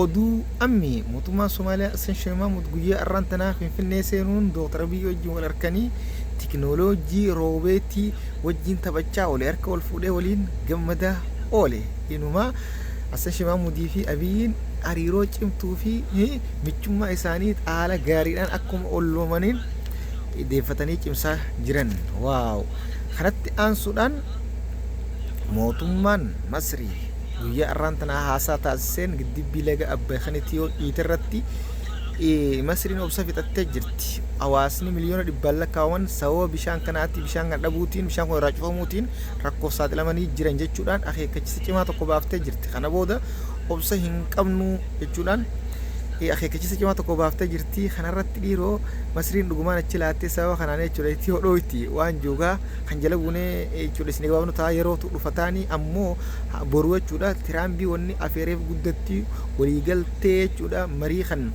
Oduu ammee mootummaan Somaaliyaa Hassan Sheeh Mahmud guyyaa arraan tanaa Finfinnee seenuun Dooktar Abiy wajjin wal harkanii tiknooloojii roobeetii wajjin taphachaa oole harka wal fuudhee waliin gammadaa oole. Inumaa Hassan Sheeh Mahmudii fi Abiyyiin hariiroo cimtuu fi michummaa isaanii haala gaariidhaan akkuma olloomaniin deeffatanii cimsaa jiran. Waaw! Kanatti aansuudhaan mootummaan Masrii guyyaa arraan tanaa haasaa taasiseen giddibbii laga Abbay kan Itiyoo dhiite irratti Masriin obsa fixattee jirti. Hawaasni miliyoona dhibbaan lakkaawaman sababa bishaan kanaatti bishaan kana dhabuutiin bishaan kun irraa cufamuutiin rakkoof saaxilamanii jiran jechuudhaan akeekkachisa cimaa tokko baaftee jirti. Kana booda obsa hin qabnu jechuudhaan akeekkachisa cimaa tokko baaftee jirti. Kanarratti dhiiroo Masriin dhugumaan achi laattee sababa kanaan jechuudha Itiyoo dhooyti waan juugaa kan jala buunee jechuudha isin gabaabnu ta'a yerootu dhufa taanii ammoo boru jechuudha Tiraambii wanni afeereef guddatti waliigaltee jechuudha marii kan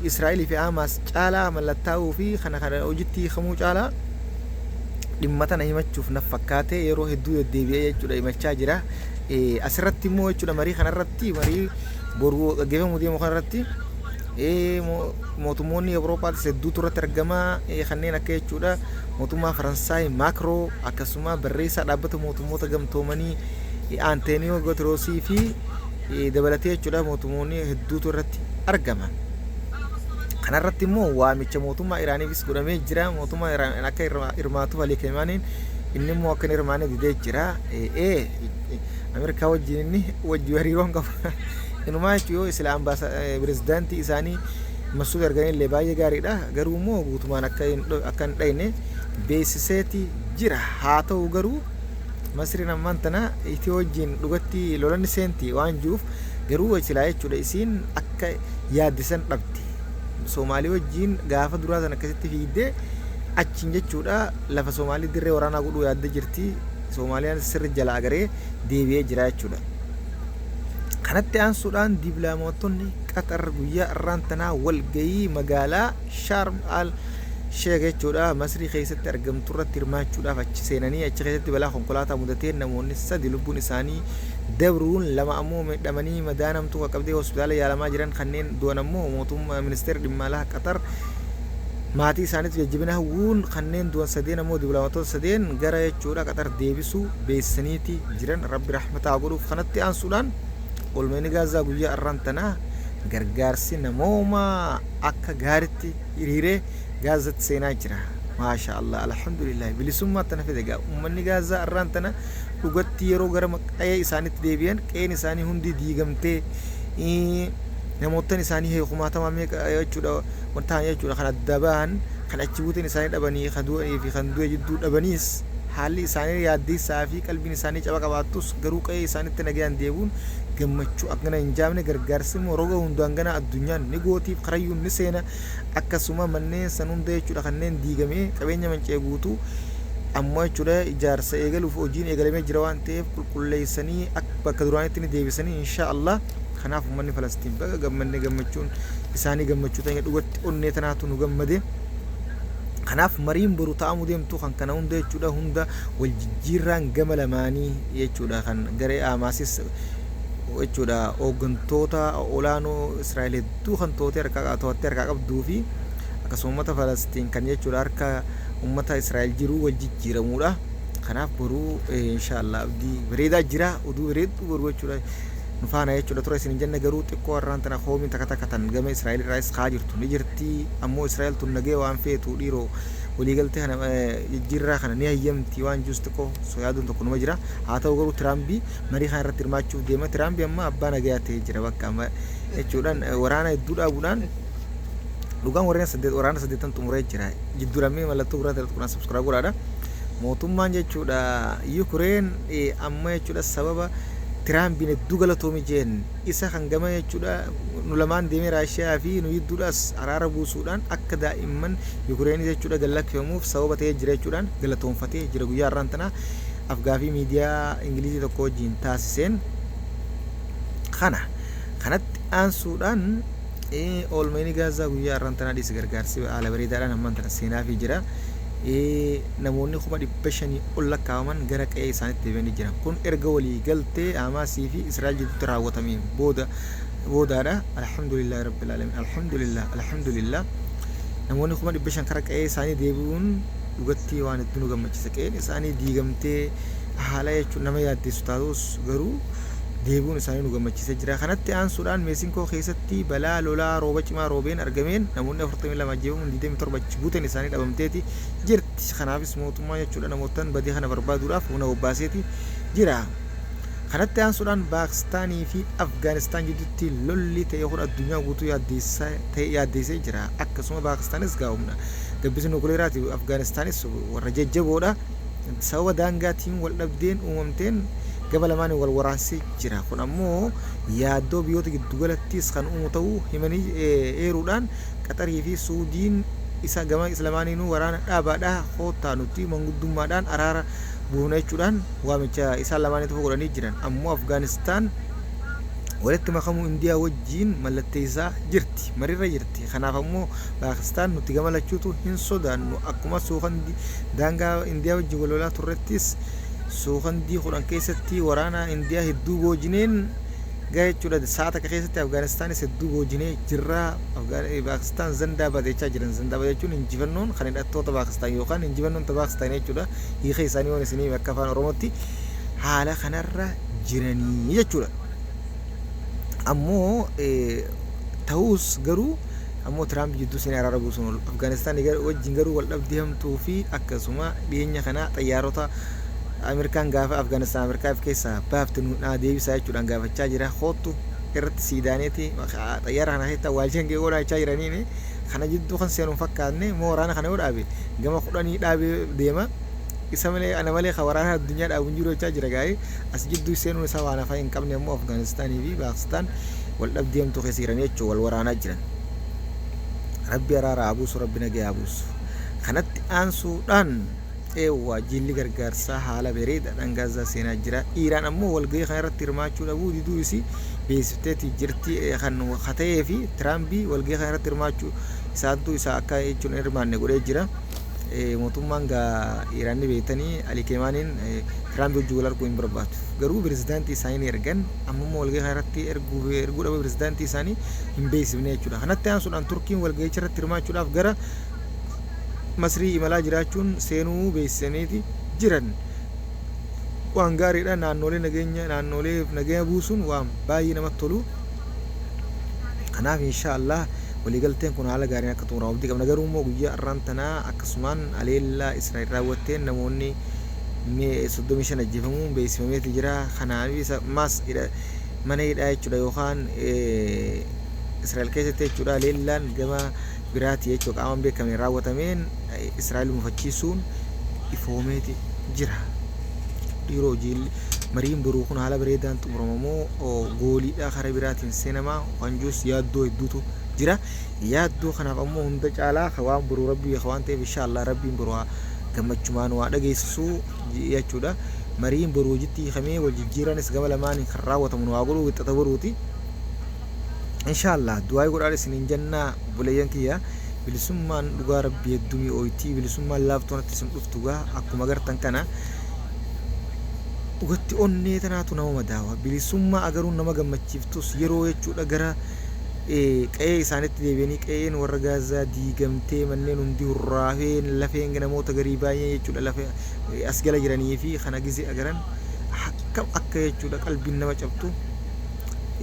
Israa'elii fi Haamaas caalaa mallattaa'uu fi kana kana hojitti hiikamuu caalaa dhimma tana himachuuf naf fakkaate yeroo hedduu deddeebi'ee jechuudha himachaa jira. Asirratti immoo jechuudha marii kanarratti marii boru gaggeeffamuu deemu kanarratti mootummoonni Awurooppaatis hedduutu irratti argama kanneen akka jechuudha mootummaa Faransaay Maakroo akkasuma barreessaa dhaabbata mootummoota gamtoomanii Anteeniyoo Guteroosii fi dabalatee jechuudha mootummoonni hedduutu irratti argama. Kanarratti immoo waamicha mootummaa Iraaniifis godhamee jira. Mootummaa Iraan akka hirmaatuuf Alii Keemaaniin inni immoo akka hin hirmaanne didee jira. Ee Ameerikaa wajjin inni wajjin hariiroon qaba. Inumaa jechuun yoo isla ambaasa pirezidaantii isaanii Masuud arganii illee baay'ee gaariidha. Garuu immoo guutumaan akka hin akka hin dhayne beeksiseeti jira. Haa ta'u garuu Masriin ammaan tana Itiyoo wajjin dhugatti lolanni seenti waan jiruuf garuu silaa jechuudha isiin akka yaadde san dhabde. Soomaalii wajjin gaafa duraa san akkasitti fiigdee achiin jechuudha lafa Soomaalii dirree waraanaa godhuu yaadde jirti. Soomaaliyaan sirri jalaa agaree deebi'ee jira jechuudha. Kanatti aansuudhaan diiblaamootonni Qaxar guyyaa arraan tanaa walgayii magaalaa Shaarm al Sheek jechuudha Masrii keessatti argamtu irratti hirmaachuudhaaf achi seenanii achi keessatti balaa konkolaataa mudateen namoonni sadi lubbuun isaanii dabruun lama ammoo miidhamanii madaa namtuu qaqqabdee hospitaala yaalamaa jiran kanneen du'an ammoo mootummaa ministeerri dhimma alaa Qaxar maatii isaaniif jajjabina hawwuun kanneen du'an sadeen ammoo diploomaatota sadeen gara jechuudha Qaxar deebisuu beeksisaniiti jiran. Rabbi rahmata haa godhuuf. Kanatti aansuudhaan oolmayni Gaazaa guyyaa arraan tanaa gargaarsi namoomaa akka gaaritti hiriiree Gaazatti seenaa jira. Maasha Allah alhamdulillah bilisummaa tana fide gaa ummanni Gaazaa arraan tana dhugatti yeroo gara qe'ee isaanitti deebi'an qe'een isaanii hundi diigamtee namoottan isaanii kumaatamaa meeqa jechuudha ta'an jechuudha kan adda bahan kan achi buuteen isaanii dhabanii kan du'anii fi kan du'e jidduu dhabaniis haalli isaanii yaaddeessaa fi qalbiin isaanii caba qabaattus garuu qe'ee isaanitti nagayaan deebi'uun gammachuu akkana hin jaamne gargaarsi immoo roga hundaan ganaa addunyaan ni gootiif karayyuun ni seena akkasuma manneen san hunda jechuudha kanneen diigamee qabeenya manca'e guutuu ammoo jechuudha ijaarsa eegaluuf hojiin eegalamee jira waan ta'eef qulqulleessanii akka bakka duraanitti ni deebisanii inshaa Allah. Kanaaf ummanni Falastiin baga gammanne gammachuun isaanii gammachuu teenya dhugatti onnee tanaatu nu gammade. Kanaaf mariin boru ta'amuu deemtu kan kana hunda jechuudha hunda wal jijjiirraan gama lamaanii jechuudha kan garee Haamaasis jechuudha hooggantoota olaanoo Israa'el hedduu kan to'atee harkaa to'attee harkaa qabduu fi akkasuma uummata Falastiin kan jechuudha harka uummata Israa'el jiru wal jijjiiramuudha. Kanaaf boruu inshaallah abdii bareedaa jira oduu bareedduu boruu jechuudha nu faana jechuudha ture isin hin jenne garuu xiqqoo har'aan tana koomiin takka takka tan gama Israa'el irraayis kaa jirtu ni jirti ammoo Israa'el tun nagee waan feetu dhiiroo waliigaltee kana jijjiirraa kana ni hayyamti waan jirus xiqqoo so yaaduun tokko numa jira haa ta'u garuu Tiraambii marii kana irratti hirmaachuuf deema Tiraambii amma abbaa nagayaa ta'ee jira bakka amma jechuudhaan waraana hedduu dhaabuudhaan dhugaan warreen saddeet waraana saddeettan xumuree jira jidduudhaan mallattoo gurraa ta'e tuqnaa subscribe godhaadha mootummaan jechuudha Yukureen amma jechuudha sababa Tiraambiin hedduu galatoomi jeen isa kan gama jechuudha nu lamaan deemee Raashiyaa fi nu jidduudhaas araara buusuudhaan akka daa'imman Yukureenii jechuudha gad lakkifamuuf sababa ta'ee jira jechuudhaan galatoomfatee jira guyyaa har'aan tanaa afgaafii miidiyaa Ingilizii tokko wajjin taasiseen kana kanatti aansuudhaan oolmayni Gaazaa guyyaa har'aan tanaa dhiisi gargaarsi haala bareedaadhaan ammaan tana seenaafii jira. Namoonni 500,000 ol lakkaa'aman gara qe'ee isaaniitti deebi'anii jiran. Kun erga walii galtee Hamaasii fi Israa'el jidduutti raawwatameen booda boodaadha. Alhamdulillahi Rabbil Aalamiin. Alhamdulillah, Alhamdulillah. Namoonni 500,000 kara qe'ee isaanii deebi'uun dhugatti waan hedduu nu gammachiisa. Qe'een isaanii diigamtee haala jechuun nama yaaddeessu taatus garuu deebi'uun isaanii nu gammachiisee jira. Kanatti aansuudhaan Meesinkoo keessatti balaa lolaa rooba cimaa roobeen argameen namoonni 42 ajjeefamuun 27 achi buuteen isaanii dhabamteeti jirti. Kanaafis mootummaan jechuudha namoottan badii kana barbaaduudhaaf humna bobbaaseeti jira. Kanatti aansuudhaan Paakistaanii fi Afgaanistaan jidduutti lolli ta'e kun addunyaa guutuu yaaddeessee jira. Akkasuma Paakistaanis gaa humna gabbisa nukuleeraati. Afgaanistaanis warra jajjaboodha. Sababa daangaatiin wal dhabdeen uumamteen gama lamaaniin wal waraansee jira. Kun ammoo yaaddoo biyyoota giddugalattis kan uumu ta'uu himanii eeruudhaan Qaxarii fi Suudiin isa gama lamaaniinuu waraana dhaabaadhaa koottaa nuti manguddummaadhaan araara buufna jechuudhaan waamicha isaan lamaaniitu godhanii jiran. Ammoo Afgaanistaan walitti makamuu Indiyaa wajjiin mallatteessaa jirti. Mariirra jirti. Kanaaf ammoo Paakistaan nuti gama lachuutu hin sodaannu. Akkuma suukandi daangaa Indiyaa wajjin wal lolaa turrettis suukandii 10 keessatti waraana Indiyaa hedduu boojineen gahe jechuudha. Sa'a takka keessatti Afgaanistaanis hedduu boojinee jirra. Paakistaan zandaa baate jechaa jiran. Zandaa baate jechuun injifannoon kan hidhattoota Paakistaan yookaan injifannoon ta Paakistaan jechuudha. Hiika isaanii waan isinii hime akka afaan Oromootti haala kanarra jiranii jechuudha. Ammoo ta'us garuu ammoo Tiraamp jidduu seenee araara buusuun oolu. Afgaanistaan wajjin garuu wal dhabdee hamtuu fi akkasuma dhiyeenya kana xayyaarota Ameerikaan gaafa Afgaanistaan Ameerikaa of keessaa baafte nu naa deebisaa jechuudhaan gaafachaa jira. Koottu irratti siidaaneeti xayyaara kana keessatti awwaalchan kee godhaa jechaa jiraniini. Kana jidduu kan seenu hin fakkaatne moo waraana kana yoo dhaabe gama kudhanii dhaabee deema. Isa malee ana malee kan waraana addunyaa dhaabu hin jiru jechaa jira gaa'ee as jidduu seenuun isaa waan afaan hin qabne ammoo Afgaanistaanii fi Paakistaan wal dhabdee hamtuu keessa jiran jechuun wal waraanaa jiran. Rabbi araara haa buusu, Rabbi nagaya haa buusu. Kanatti aansuudhaan eewwa jiilli gargaarsaa haala bareedaadhaan Gaazaa seenaa jira. Iiraan ammoo walgahii kana irratti hirmaachuu dhabuu diduu isii beeksifteeti jirti. Kan ta'ee fi Tiraampi walgahii kana irratti hirmaachuu isaantu isa akka jechuun hin hirmaanne godhee jira. Mootummaan gaa Iiraan ni beektanii Ali Keemaaniin Tiraampi wajjin wal arguu hin barbaadu. Garuu pirezidaantii isaanii ni ergan. Amma immoo walgahii kana irratti erguu erguu dhabuu pirezidaantii isaanii hin beeksifne jechuudha. Kanatti aansuudhaan Turkiin walgahicha irratti hirmaachuudhaaf gara Masrii imalaa jiraachuun seenuu beeksisaniiti jiran. Waan gaariidha naannoolee nageenya naannooleef nageenya buusuun waan baay'ee namatti tolu. Kanaaf insha Allah waliigalteen kun haala gaariin akka xumuramu abdii qabna. Garuu immoo guyyaa har'aan tanaa akkasumaan haleellaa Israa'el raawwatteen namoonni 35 ajjeefamuun beeksifameeti jira. Kanaaf isa maas mana hidhaa jechuudha yookaan Israa'el keessatti jechuudha haleellaan gama biraati jechuudha qaama hin beekamneen raawwatameen Israa'el mufachiisuun ifoomeeti jira. Dhiiroo jiilli mariin boruu kun haala bareedaan xumurama moo gooliidha karaa biraatiin seenamaa kan jirus yaaddoo hedduutu jira. Yaaddoo kanaaf ammoo hunda caalaa ka waan boruu rabbii beeka waan ta'eef insha Allah rabbiin boru haa gammachumaan waa dhageessisu jechuudha. Mariin boruu hojitti hiikamee wal jijjiiraanis gama lamaaniin kan raawwatamu nu haa godhuu wixata boruuti. Insha Allah du'aa'ii godhaan isiniin jennaa obboleeyyan kiyya bilisummaan dhugaa rabbii hedduu mi'ooyti bilisummaan laaftuu natti isin dhuftu gaa akkuma agartan kana dhugatti onnee tanaatu nama madaawa bilisummaa agaruun nama gammachiiftus yeroo jechuudha gara qe'ee isaanitti deebi'anii qe'een warra gaazaa diigamtee manneen hundi hurraafeen lafeen namoota garii baay'ee jechuudha lafa as jala jiranii fi kana gizee agaran akkam akka jechuudha qalbiin nama cabtu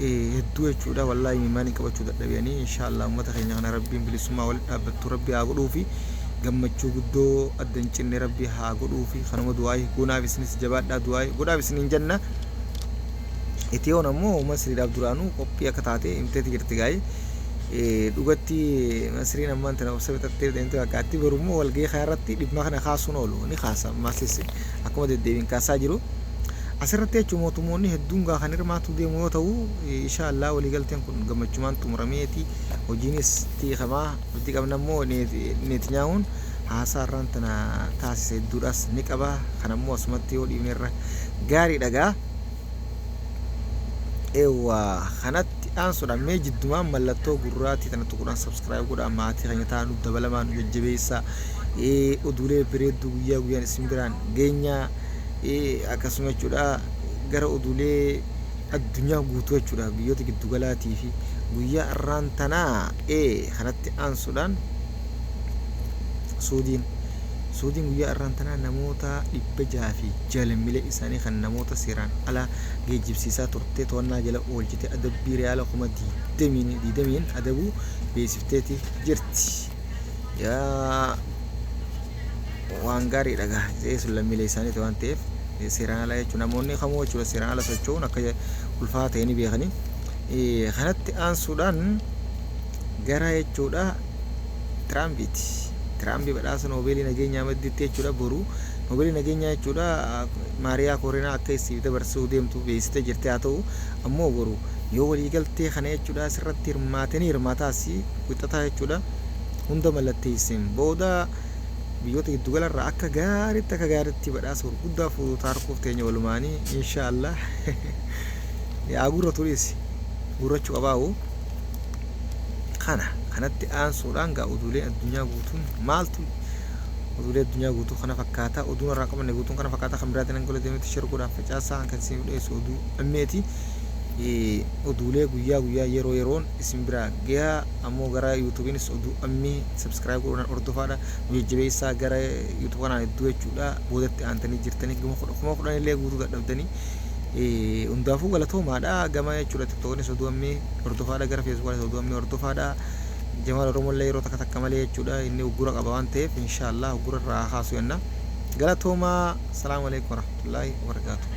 hedduu jechuudha wallaahi imimmaaniin qabachuu dadhabe ani inshaallah ummata keenya kana rabbiin bilisummaa walitti dhaabbattu rabbi haa godhuufi gammachuu guddoo adda hin cinne rabbi haa godhuufi kanuma du'aayi goonaaf isinis jabaadhaa du'aayi godhaaf isiniin jenna Itiyoon ammoo Masriidhaaf duraanuu qophii akka taate himteeti jirti gaa'ii dhugatti Masriin ammaan tana obsa fixattee deemte fakkaatti boru immoo walgahii kana irratti dhimma kana kaasuun oolu ni kaasa ammasis akkuma deddeebiin kaasaa jiru. Asirratti jechuun mootummoonni hedduun gaa kan hirmaatuu deemu yoo ta'u, insha Allah waliigalteen kun gammachumaan xumurameeti hojiinis hiikamaa abdii qabna immoo Neetnyahuun haasaa irraan tana taasise hedduudhaas ni qaba. Kana immoo asumatti yoo dhiifne irra gaariidha gaa. Eewwa kanatti aansuudhaan mee jiddumaan mallattoo gurraatii tana tuquudhaan subscribe godhaa maatii keenya ta'aa nu dabalamaa nu jajjabeessaa oduulee bareedduu guyyaa guyyaan isin biraan geenyaa. Akkasuma jechuudha gara oduulee Addunyaa guutuu jechuudha, biyyoota giddugalaatii fi guyyaa arraan tanaa kanatti aansuudhaan Suudiin guyyaa arraan tanaa namoota 606 lammiilee isaanii kan namoota seeraan ala geejjibsiisaa turte to'annaa jala oolchite adabbii riyaala 20,000 adabuu beeksifteeti jirti. Yaa waan gaariidha gaa sun lammiilee isaaniiti waan ta'eef, seeraan alaa jechuun namoonni kamuu jechuudha seeraan ala socho'uun akka ulfaataa ta'e ni beekanii. Kanatti aansuudhaan gara jechuudha Tiraampiiti. Tiraampi badhaasa Noobeelii nageenyaa maddiitti jechuudha boru Noobeelii nageenyaa jechuudha Maariyaa Koorinaa akka isiif dabarsuu deemtu beeksistee jirti. Haa ta'u ammoo boru yoo waliigaltee kana jechuudha asirratti hirmaatanii hirmaataas wixataa jechuudha hunda mallatteesseen booda biyyoota giddugalarraa akka gaariitti badhaasa gurguddaa fuudhuu taarkuuf teenya walumaanii, inshaallah. Yaa gurra turis gurrachuu qabaa'u. Kanatti aansuudhaan gaa oduulee addunyaa guutuun maaltu? Oduulee addunyaa guutuu kana fakkaata. Oduun irraa qabanne guutuun kana fakkaata. Kan biraatiin hanga deemetti share godhaaf facaasaa. Kan isin dhiyeessu oduu ammeeti. Oduulee guyyaa guyyaa yeroo yeroon isin biraa gahaa. Ammoo gara YouTubeiinis oduu ammee subscribe godhuudhaan hordofaadha, nu jajjabeessaa. Gara YouTube kanaan hedduu jechuudha boodatti aantanii jirtanii, 10,000 illee guutuu dadhabdanii. Hundaafuu galatoomaadha. Gama jechuudha TikTokinis oduu ammee hordofaadha, gara Facebookanis oduu ammee hordofaadha. Jamaal Oromollee yeroo takka takka malee jechuudha, inni uggura qaba waan ta'eef, inshaallah uggura irraa kaasu jenna. Galatoomaa. Salaamu alaikum warahmatullaahi wabarakaatuh.